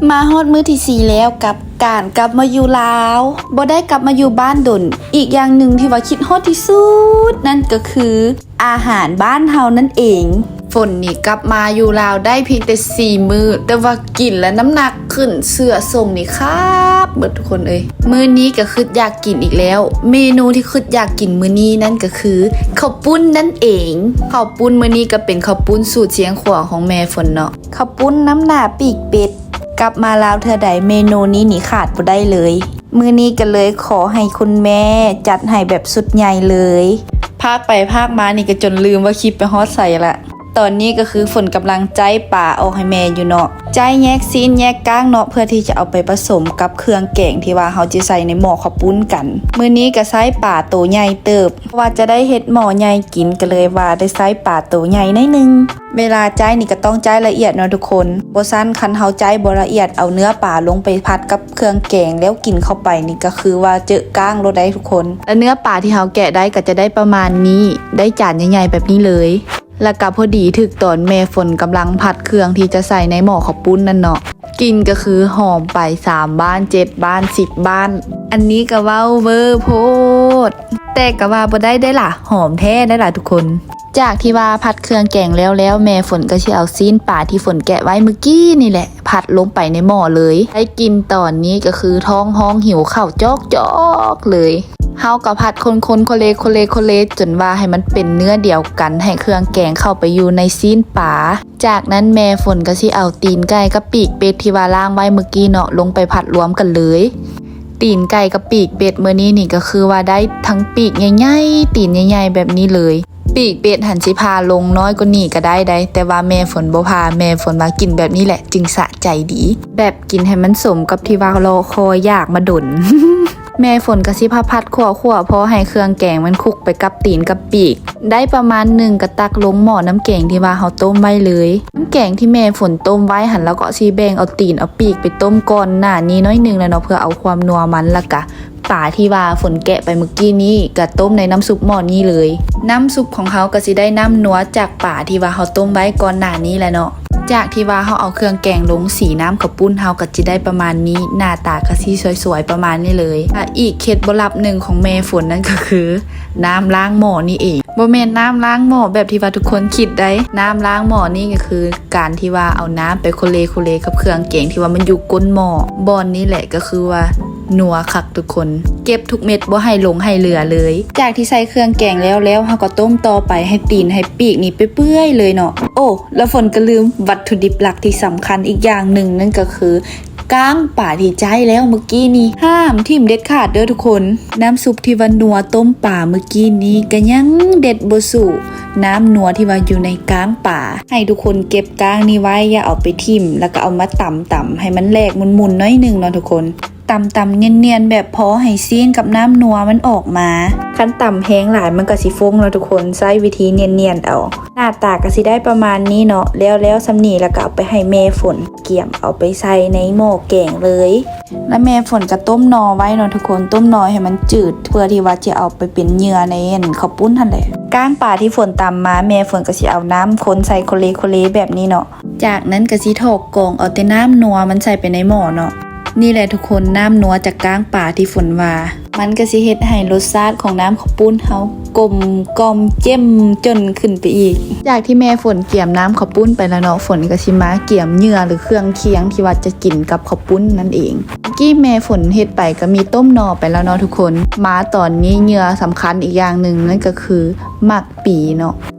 ມາຮອດມື້ທີສີ່ແລ້ວກັບການກັບມາຢູ່ລາວ ບໍ່ໄດ້ກັບມາຢູ່ບ້ານດົນ. ອີກຢ່າງໜຶ່ງທີ່ວ່າຄິດຮອດທີ່ສຸດນັ້ນກໍຄືອາຫານບ້ານເຮົານັ້ນເອງ. ຝົນນີ້ກັບມາຢູ່ລາວໄດ້ພຽງແຕ່ສີ່ມື້ ແຕ່ວ່າກິນແລ້ວນ້ຳໜັກຂຶ້ນ ເສື້ອສົ້ງນີ້ຂາດເບິດທຸກຄົນເອີຍ. ມື້ນີ້ກໍຄິດຢາກກິນອີກແລ້ວ. ເມນູທີ່ຄິດຢາກກິນມື້ນີ້ນັ້ນກໍຄືເຂົ້າປຸ້ນນັ້ນເອງ. ເຂົ້າປຸ້ນມື້ນີ້ກໍເປັນເຂົ້າປຸ້ນສູດຊຽງຂວາງຂອງແມ່ຝົນເນາະ. ເຂົ້າປຸ້ນນ້ຳໜ້າປີກເປັດ. ກັບມາລາວເທື່ອໃດເມນູນີ້ນີ້ຂາດບໍ່ໄດ້ເລີຍ. ມື້ນີ້ກໍເລີຍຂໍໃຫ້ຄຸນແມ່ຈັດໃຫ້ແບບຊຸດໃຫຍ່ເລີຍ. ພາກໄປພາກມານີ້ກໍຈົນລືມວ່າຄລິບໄປຮອດໃສລະ. ຕອນນີ້ກໍຄືຝົນກຳລັງຈ້າຍປາອອກໃຫ້ແມ່ຢູ່ເນາະ. ຈ້າຍແຍກຊີ້ນແຍກກ້າງເນາະ ເພື່ອທີ່ຈະເອົາໄປປະສົມກັບເຄື່ອງແກງທີ່ວ່າເຮົາຈະໃສ່ໃນໝໍ້ເຂົ້າປຸ້ນກັນ. ມື້ນີ້ກໍໃຊ້ປາໂຕໃຫຍ່ເຕີບ ເພາະວ່າຈະໄດ້ເຮັດໝໍ້ໃຫຍ່ກິນ ກໍເລີຍວ່າໄດ້ໃຊ້ປາໂຕໃຫຍ່ໜ້ອຍໜຶ່ງ. ເວລາຈ້າຍນີ້ກໍຕ້ອງຈ້າຍລະອຽດເນາະທຸກຄົນ. ບໍ່ຊັ້ນຄັນເຮົາຈ້າຍບໍ່ລະອຽດ ເອົາເນື້ອປາລົງໄປຜັດກັບເຄື່ອງແກງແລ້ວກິນເຂົ້າໄປນີ້ ກໍຄືວ່າເຈີກ້າງໂລດໄດ໋ທຸກຄົນ. ແລະເນື້ອປາທີ່ເຮົາແກະໄດ້ກໍຈະໄດ້ປະມານນີ້ ໄດ້ຈານໃຫຍ່ໆແບບນີ້ເລີຍ. ແລະກໍພໍດີຖືກຕອນແມ່ຝົນກຳລັງຜັດເຄື່ອງທີ່ຈະໃສ່ໃນໝໍ້ເຂົ້າປຸ້ນນັ້ນເນາະ. ກິ່ນກໍຄືຫອມໄປສາມບ້ານ ເຈັດບ້ານ ສິບບ້ານ. ອັນນີ້ກໍເວົ້າເວີໂພດ ແຕ່ກໍວ່າບໍ່ໄດ້ໄດ໋ລະ ຫອມແທ້ໄດ໋ລະທຸກຄົນ. ຈາກທີ່ວ່າຜັດເຄື່ອງແກງແລ້ວໆ ແມ່ຝົນກໍຊິເອົາຊີ້ນປາທີ່ຝົນແກະໄວ້ມື້ກີ້ນີ້ແຫຼະ ຜັດລົງໄປໃນໝໍ້ເລີຍ. ໄດ້ກິ່ນຕອນນີ້ກໍຄືທ້ອງຮ້ອງຫິວເຂົ້າຈອກໆເລີຍ. ເຮົາກໍຜັດຄົນໆ ໂຄເລໂຄເລໂຄເລ ຈົນວ່າໃຫ້ມັນເປັນເນື້ອດຽວກັນ ໃຫ້ເຄື່ອງແກງເຂົ້າໄປຢູ່ໃນຊີ້ນປາ. ຈາກນັ້ນແມ່ຝົນກໍຊິເອົາຕີນໄກ່ກັບປີກເປັດທີ່ວ່າລ້າງໄວ້ມື້ກີ້ເນາະ ລົງໄປຜັດລວມກັນເລີຍ. ຕີນໄກ່ກັບປີກເປັດມື້ນີ້ນີ້ກໍຄືວ່າໄດ້ທັງປີກໃຫຍ່ໆ ຕີນໃຫຍ່ໆແບບນີ້ເລີຍ. ປີກເປັດຫັ້ນຊິຜ່າລົງນ້ອຍກວ່ານີ້ກໍໄດ້ໄດ໋ ແຕ່ວ່າແມ່ຝົນບໍ່ຜ່າ ແມ່ຝົນວ່າກິນແບບນີ້ແຫຼະຈຶ່ງສະໃຈດີ. ແບບກິນໃຫ້ມັນສົມກັບທີ່ວ່າລໍຄອຍຢາກມາດົນ. ແມ່ຝົນກໍຊິພາພັດຂົ້ວໆ ພໍໃຫ້ເຄື່ອງແກງມັນຄຸກໄປກັບຕີນກັບປີກ. ໄດ້ປະມານໜຶ່ງ ກໍຕັກລົງໝໍ້ນ້ຳແກງທີ່ວ່າເຮົາຕົ້ມໄວ້ເລີຍ. ນ້ຳແກງທີ່ແມ່ຝົນຕົ້ມໄວ້ຫັ້ນ ລາວກໍຊິແບ່ງເອົາຕີນເອົາປີກໄປຕົ້ມກ່ອນໜ້ານີ້ໜ້ອຍໜຶ່ງແລ້ວເນາະ ເພື່ອເອົາຄວາມນົວມັນ ແລ້ວກະປາທີ່ວ່າຝົນແກະໄປມື້ກີ້ນີ້ ກະຕົ້ມໃນນ້ຳຊຸບໝໍ້ນີ້ເລີຍ. ນ້ຳຊຸບຂອງເຮົາກໍຊິໄດ້ນ້ຳນົວຈາກປາທີ່ວ່າເຮົາຕົ້ມໄວ້ກ່ອນໜ້ານີ້ແຫຼະເນາະ. ຈາກທີ່ວ່າເຮົາເອົາເຄື່ອງແກງລົງສີນ້ຳເຂົ້າປຸ້ນ ເຮົາກໍຈະໄດ້ປະມານນີ້ ໜ້າຕາກໍຊິສວຍໆປະມານນີ້ເລີຍ. ແລະ ອີກເຄັດລັບໜຶ່ງຂອງແມ່ຝົນນັ້ນກໍຄື ນ້ຳລ້າງໝໍ້ນີ້ເອງ. ບໍ່ແມ່ນນ້ຳລ້າງໝໍ້ແບບທີ່ວ່າທຸກຄົນຄິດໄດ໋. ນ້ຳລ້າງໝໍ້ນີ້ກໍຄືການທີ່ວ່າເອົານ້ຳໄປໂຄເລໂຄເລກັບເຄື່ອງແກງທີ່ວ່າມັນຢູ່ກົ້ນໝໍ້. ບ່ອນນີ້ແຫຼະກໍຄືວ່ານົວຄັກທຸກຄົນ. ເກັບທຸກເມັດບໍ່ໃຫ້ຫຼົງໃຫ້ເຫຼືອເລີຍ. ຈາກທີ່ໃສ່ເຄື່ອງແກງແລ້ວໆ ເຮົາກໍຕົ້ມຕໍ່ໄປໃຫ້ຕີນໃຫ້ປີກນີ້ເປື່ອຍໆເລີຍເນາະ. ໂອ້ ແລ້ວຝົນກໍລືມວັດຖຸດິບຫຼັກທີ່ສຳຄັນອີກຢ່າງໜຶ່ງ ນັ້ນກໍຄື ກ້າງປາທີ່ຈ້າຍແລ້ວມື້ກີ້ນີ້ ຫ້າມຖິ້ມເດັດຂາດເດີ້ທຸກຄົນ. ນ້ຳຊຸບທີ່ວ່ານົວຕົ້ມປາມື້ກີ້ນີ້ກໍຍັງເດັດບໍ່ສູ້ນ້ຳນົວທີ່ວ່າຢູ່ໃນກ້າງປາ. ໃຫ້ທຸກຄົນເກັບກ້າງນີ້ໄວ້ ຢ່າເອົາໄປຖິ້ມ ແລ້ວກໍເອົາມາຕຳໆ ໃຫ້ມັນແຫຼກໝຸ່ນໆໜ້ອຍໜຶ່ງເນາະທຸກຄົນ. ຕຳໆນຽນໆ ແບບພໍໃຫ້ຊີ້ນກັບນ້ຳນົວມັນອອກມາ. ຄັນຕຳແຮງຫຼາຍມັນກໍຊິຟົ້ງເນາະທຸກຄົນ. ໃຊ້ວິທີນຽນໆເອົາ. ໜ້າຕາກໍຊິໄດ້ປະມານນີ້ເນາະ. ແລ້ວໆສ່ຳນີ້ ແລ້ວກໍເອົາໄປໃຫ້ແມ່ຝົນກຽມເອົາໄປໃສ່ໃນໝໍ້ແກງເລີຍ. ແລ້ວແມ່ຝົນກໍຕົ້ມໜໍ່ໄວ້ເນາະທຸກຄົນ. ຕົ້ມໜໍ່ໃຫ້ມັນຈືດ ເພື່ອທີ່ວ່າຈະເອົາໄປເປັນເຫຍື່ອໃນອັນເຂົ້າປຸ້ນຫັ້ນແຫຼະ. ກ້າງປາທີ່ຝົນຕຳມາ ແມ່ຝົນກໍຊິເອົານ້ຳຄົນໃສ່ໂຄເລໂຄເລແບບນີ້ເນາະ. ຈາກນັ້ນກໍຊິຖອກກອງເອົາແຕ່ນ້ຳນົວມັນໃສ່ໄປໃນໝໍ້ເນາະ. ນີ້ແຫຼະທຸກຄົນ ນ້ຳນົວຈາກກ້າງປາທີ່ຝົນວ່າ ມັນກໍຊິເຮັດໃຫ້ລົດຊາດຂອງນ້ຳເຂົ້າປຸ້ນເຮົາກົມກ່ອມເຈ້ມຈົນຂຶ້ນໄປອີກ. ຈາກທີ່ແມ່ຝົນກຽມນ້ຳເຂົ້າປຸ້ນໄປແລ້ວເນາະ ຝົນກໍຊິມາກຽມເຫຍື່ອ ຫຼື ເຄື່ອງຄຽງທີ່ວ່າຈະກິນກັບເຂົ້າປຸ້ນນັ້ນເອງ. ກີ້ແມ່ຝົນເຮັດໄປກໍມີຕົ້ມໜໍ່ໄປແລ້ວເນາະທຸກຄົນ. ມາຕອນນີ້ເຫຍື່ອສຳຄັນອີກຢ່າງໜຶ່ງ ນັ້ນກໍຄືໝາກປີເນາະ.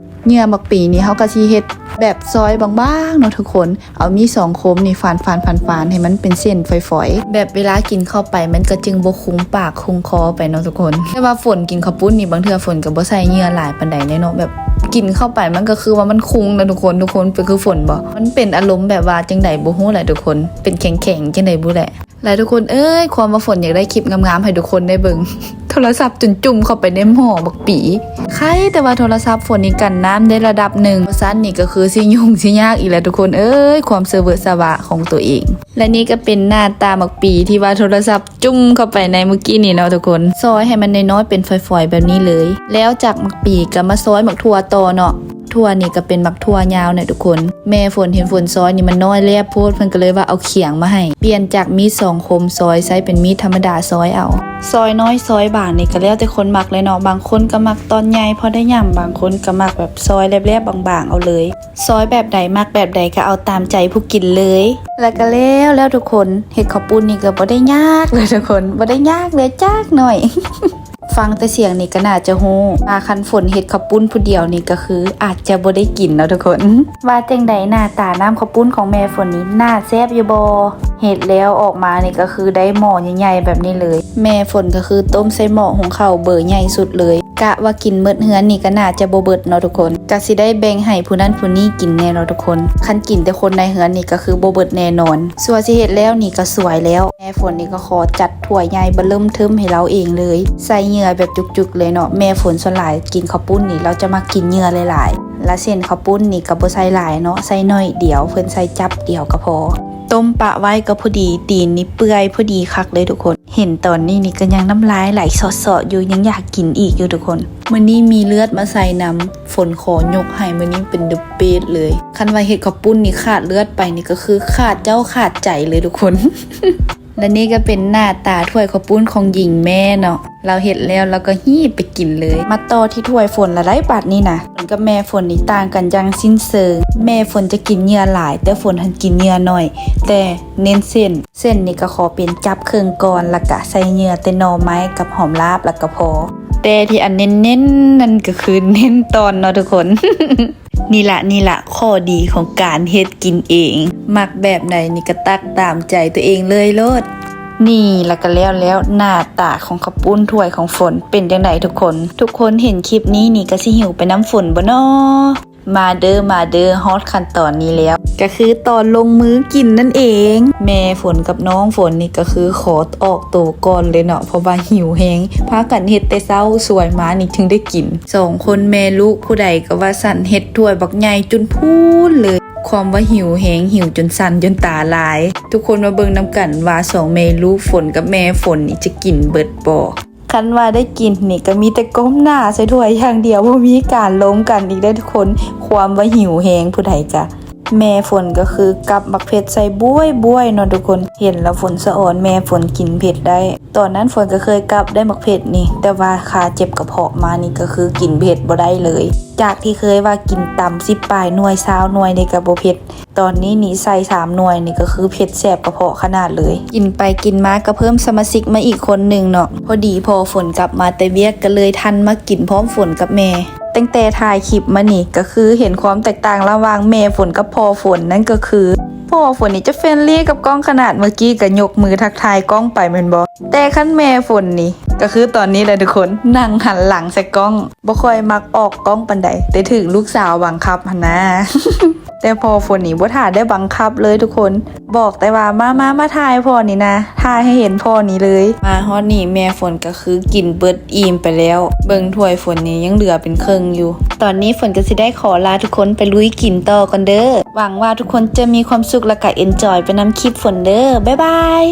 ເຫຍື່ອໝາກປີນີ້ເຮົາກໍຊິເຮັດແບບຊອຍບາງໆເນາະທຸກຄົນ. ເອົາມີດສອງຄົມນີ້ຟັນໆໆໆ ໃຫ້ມັນເປັນເສັ້ນຝອຍໆ ແບບເວລາກິນເຂົ້າໄປມັນກໍຈຶ່ງບໍ່ຄຸງປາກຄຸງຄໍໄປເນາະທຸກຄົນ. ແຕ່ວ່າຝົນກິນເຂົ້າປຸ້ນນີ້ ບາງເທື່ອຝົນກໍບໍ່ໃສ່ເຫຍື່ອຫຼາຍປານໃດເດ້ເນາະ. ແບບກິນເຂົ້າໄປມັນກໍຄືວ່າມັນຄຸງນະທຸກຄົນ. ທຸກຄົນເປັນຄືຝົນບໍ່? ມັນເປັນອາລົມແບບວ່າຈັ່ງໃດບໍ່ຮູ້ແຫຼະທຸກຄົນ. ເປັນແຂງໆ ຈັ່ງໃດບໍ່ແຫຼະ. ແລະທຸກຄົນເອີຍ ຄວາມວ່າຝົນຢາກໄດ້ຄລິບງາມໆໃຫ້ທຸກຄົນໄດ້ເບິ່ງ. ໂທລະສັບຈົນຈຸ່ມເຂົ້າໄປໃນໝໍ້ບັກປີ. ໄຄແຕ່ວ່າໂທລະສັບຝົນນີ້ກັນນ້ຳໄດ້ລະດັບໜຶ່ງ. ບໍ່ຊັ້ນນີ້ກໍຄືຊິຫຍຸ້ງຊິຍາກອີກແຫຼະທຸກຄົນເອີຍ ຄວາມສະເວີສະຫວາຂອງຕົວເອງ. ແລະນີ້ກໍເປັນໜ້າຕາບັກປີທີ່ວ່າໂທລະສັບຈຸ່ມເຂົ້າໄປໃນມື້ກີ້ນີ້ເນາະທຸກຄົນ. ຊອຍໃຫ້ມັນນ້ອຍໆເປັນຝອຍໆແບບນີ້ເລີຍ. ແລ້ວຈາກບັກປີກໍມາຊອຍບັກຖົ່ວຕໍ່ເນາະ. ຖົ່ວນີ້ກໍເປັນໝາກຖົ່ວຍາວນະທຸກຄົນ. ແມ່ຝົນເຫັນຝົນຊອຍນີ້ມັນນ້ອຍແລບໂພດ ເພິ່ນກໍເລີຍວ່າເອົາຂຽງມາໃຫ້ ປ່ຽນຈາກມີດສອງຄົມຊອຍ ໃຊ້ເປັນມີດທຳມະດາຊອຍເອົາ. ຊອຍນ້ອຍຊອຍບາງນີ້ກໍແລ້ວແຕ່ຄົນມັກເລີຍເນາະ, ບາງຄົນກໍມັກຕອນໃຫຍ່ພໍໄດ້ຫຍ້ຳ, ບາງຄົນກໍມັກແບບຊອຍແລບໆບາງໆເອົາເລີຍ. ຊອຍແບບໃດ ມັກແບບໃດກໍເອົາຕາມໃຈຜູ້ກິນເລີຍ. ແລ້ວກໍແລ້ວແລ້ວທຸກຄົນ, ເຮັດເຂົ້າປຸ້ນນີ້ກໍບໍ່ໄດ້ຍາກເລີຍທຸກຄົນ, ບໍ່ໄດ້ຍາກເລີຍຈັກໜ້ອຍ. ຟັງແຕ່ສຽງນີ້ກໍໜ້າຈະຮູ້ວ່າ ຄັນຝົນເຮັດເຂົ້າປຸ້ນຜູ້ດຽວນີ້ກໍຄືອາດຈະບໍ່ໄດ້ກິນເນາະທຸກຄົນ. ວ່າຈັ່ງໃດ ໜ້າຕານ້ຳເຂົ້າປຸ້ນຂອງແມ່ຝົນນີ້ໜ້າແຊບຢູ່ບໍ່? ເຮັດແລ້ວອອກມານີ້ກໍຄືໄດ້ໝໍ້ໃຫຍ່ໆແບບນີ້ເລີຍ. ແມ່ຝົນກໍຄືຕົ້ມໃສ່ໝໍ້ຫຸງເຂົ້າເບີໃຫຍ່ສຸດເລີຍ. ກະວ່າກິນໝົດເຮືອນນີ້ກໍໜ້າຈະບໍ່ເບິດເນາະທຸກຄົນ, ກະຊິໄດ້ແບ່ງໃຫ້ຜູ້ນັ້ນຜູ້ນີ້ກິນແດ່ເນາະທຸກຄົນ. ຄັນກິນແຕ່ຄົນໃນເຮືອນນີ້ກໍຄືບໍ່ເບິດແນ່ນອນ. ສ່ວນຊິເຮັດແລ້ວນີ້ກໍສວຍແລ້ວ. ແມ່ຝົນນີ້ກໍຂໍຈັດຖ້ວຍໃຫຍ່ເບີເລີ່ມເທີມໃຫ້ລາວເອງເລີຍ, ໃສ່ເຫຍື່ອແບບຈຸກໆເລີຍເນາະ. ແມ່ຝົນສ່ວນຫຼາຍກິນເຂົ້າປຸ້ນນີ້ ລາວຈະມັກກິນເຫຍື່ອຫຼາຍໆ. ລະເສັ້ນເຂົ້າປຸ້ນນີ້ກໍບໍ່ໃສ່ຫຼາຍເນາະ, ໃສ່ໜ້ອຍດຽວ, ເພິ່ນໃສ່ຈັບດຽວກໍພໍ. ຕົ້ມປະໄວ້ກໍພໍດີ, ຕີນນີ້ເປື່ອຍພໍດີຄັກເລີຍທຸກຄົນ. ເຫັນຕອນນີ້ນີ້ກໍຍັງນ້ຳລາຍໄຫຼຊອດໆຢູ່, ຍັງຢາກກິນອີກຢູ່ທຸກຄົນ. ມື້ນີ້ມີເລືອດມາໃສ່ນຳ, ຝົນຂໍຍົກໃຫ້ມື້ນີ້ເປັນ the best ເລີຍ. ຄັນວ່າເຮັດເຂົ້າປຸ້ນນີ້ຂາດເລືອດໄປນີ້ກໍຄືຂາດເຈົ້າຂາດໃຈເລີຍທຸກຄົນ. ແລະນີ້ກໍເປັນໜ້າຕາຖ້ວຍເຂົ້າປຸ້ນຂອງຍິງແມ່ເນາະ, ລາວເຮັດແລ້ວລາວກໍຮີບໄປກິນເລີຍ. ມາຕໍ່ທີ່ຖ້ວຍຝົນລະໄດ໋ບາດນີ້ນະ. ຝົນກັບແມ່ຝົນນີ້ຕ່າງກັນຢ່າງສິ້ນເຊີງ. ແມ່ຝົນຈະກິນເຫຍື່ອຫຼາຍ, ແຕ່ຝົນຫັ້ນກິນເຫຍື່ອໜ້ອຍ, ແຕ່ເນັ້ນເສັ້ນ. ເສັ້ນນີ້ກໍຂໍເປັນຈັບເຄິ່ງກ່ອນ, ລະກະໃສ່ເຫຍື່ອແຕ່ໜໍ່ໄມ້ກັບຫອມລາບລະກະພໍ. ແຕ່ທີ່ອັນເນັ້ນໆນັ້ນກໍຄືເນັ້ນຕອນເນາະທຸກຄົນ. ນີ້ລະ ນີ້ລະ ຂໍ້ດີຂອງການເຮັດກິນເອງ. ມັກແບບໃດນີ້ກໍຕັກຕາມໃຈຕົວເອງເລີຍໂລດ. ນີ້ລະກໍແລ້ວແລ້ວ ໜ້າຕາຂອງເຂົ້າປຸ້ນຖ້ວຍຂອງຝົນເປັນຈັ່ງໃດທຸກຄົນ? ທຸກຄົນເຫັນຄລິບນີ້ນີ້ກໍຊິຫິວໄປນຳຝົນບໍ່ນໍ? ມາເດີ ມາເດີ ຮອດຂັ້ນຕອນນີ້ແລ້ວ ກໍຄືຕອນລົງມືກິນນັ້ນເອງ. ແມ່ຝົນກັບນ້ອງຝົນນີ້ກໍຄືຂໍອອກໂຕກ່ອນເລີຍເນາະ ເພາະວ່າຫິວແຮງ ພາກັນເຮັດແຕ່ເຊົ້າ ສວຍມານີ້ຈຶ່ງໄດ້ກິນ. ສອງຄົນແມ່ລູກຜູ້ໃດກໍວ່າຊັ້ນ ເຮັດຖ້ວຍບັກໃຫຍ່ຈົນພຸ້ນເລີຍ ຄວາມວ່າຫິວແຮງ ຫິວຈົນສັ່ນຈົນຕາລາຍ. ທຸກຄົນມາເບິ່ງນຳກັນວ່າສອງແມ່ລູກຝົນກັບແມ່ຝົນນີ້ຈະກິນເບິດບໍ່? ຄັນວ່າໄດ້ກິນນີ້ກໍມີແຕ່ກົ້ມໜ້າໃສ່ຖ້ວຍຢ່າງດຽວ ບໍ່ມີການລົມກັນອີກເດ້ທຸກຄົນ. ຄວາມວ່າຫິວແຮງຜູ້ໃດກະ ແມ່ຝົນກໍຄືກັບໝາກເຜັດໃສ່ບ້ວຍໆເນາະທຸກຄົນ. ເຫັນແລ້ວຝົນສະອອນແມ່ຝົນກິນເຜັດໄດ້. ຕອນນັ້ນຝົນກໍເຄີຍກັບໄດ້ໝາກເຜັດນີ້ ແຕ່ວ່າຄາເຈັບກະເພາະມານີ້ກໍຄືກິນເຜັດບໍ່ໄດ້ເລີຍ. ຈາກທີ່ເຄີຍວ່າກິນຕຳສິບປາຍໜ່ວຍ ຊາວໜ່ວຍນີ້ກໍບໍ່ເຜັດ ຕອນນີ້ນີ້ໃສ່ສາມໜ່ວຍນີ້ກໍຄືເຜັດແສບກະເພາະຂະໜາດເລີຍ. ກິນໄປກິນມາກໍເພີ່ມສະມາຊິກມາອີກຄົນໜຶ່ງເນາະ. ພໍດີພໍ່ຝົນກັບມາແຕ່ວຽກ ກໍເລີຍທັນມາກິນພ້ອມຝົນກັບແມ່. ຕັ້ງແຕ່ຖ່າຍຄລິບມານີ້ ກໍຄືເຫັນຄວາມແຕກຕ່າງລະຫວ່າງແມ່ຝົນກັບພໍ່ຝົນ ນັ້ນກໍຄື ພໍ່ຝົນນີ້ຈະເຟຣນລີກັບກ້ອງຂະໜາດ ເມື່ອກີ້ກໍຍົກມືທັກທາຍກ້ອງໄປແມ່ນບໍ່? ແຕ່ຄັນແມ່ຝົນນີ້ ກໍຄືຕອນນີ້ແຫຼະທຸກຄົນ ນັ່ງຫັນຫຼັງໃສ່ກ້ອງ ບໍ່ຄ່ອຍມັກອອກກ້ອງປານໃດ ແຕ່ຖືກລູກສາວບັງຄັບຫັ້ນນາ. ແຕ່ພໍ່ຝົນນີ້ບໍ່ຖ້າໄດ້ບັງຄັບເລີຍທຸກຄົນ ບອກແຕ່ວ່າ ມາ ມາ ມາຖ່າຍພໍ່ນີ້ນະ ຖ່າຍໃຫ້ເຫັນພໍ່ນີ້ເລີຍ. ມາຮອດນີ້ແມ່ຝົນກໍຄືກິນເບິດອີ່ມໄປແລ້ວ ເບິ່ງຖ້ວຍຝົນນີ້ຍັງເຫຼືອເປັນເຄິ່ງຢູ່. ຕອນນີ້ຝົນກໍຊິໄດ້ຂໍລາທຸກຄົນໄປລຸຍກິນຕໍ່ກ່ອນເດີ. ຫວັງວ່າທຸກຄົນຈະມີຄວາມສຸກ ແລະກະເອັນຈອຍໄປນຳຄລິບຝົນເດີ. ບາຍບາຍ.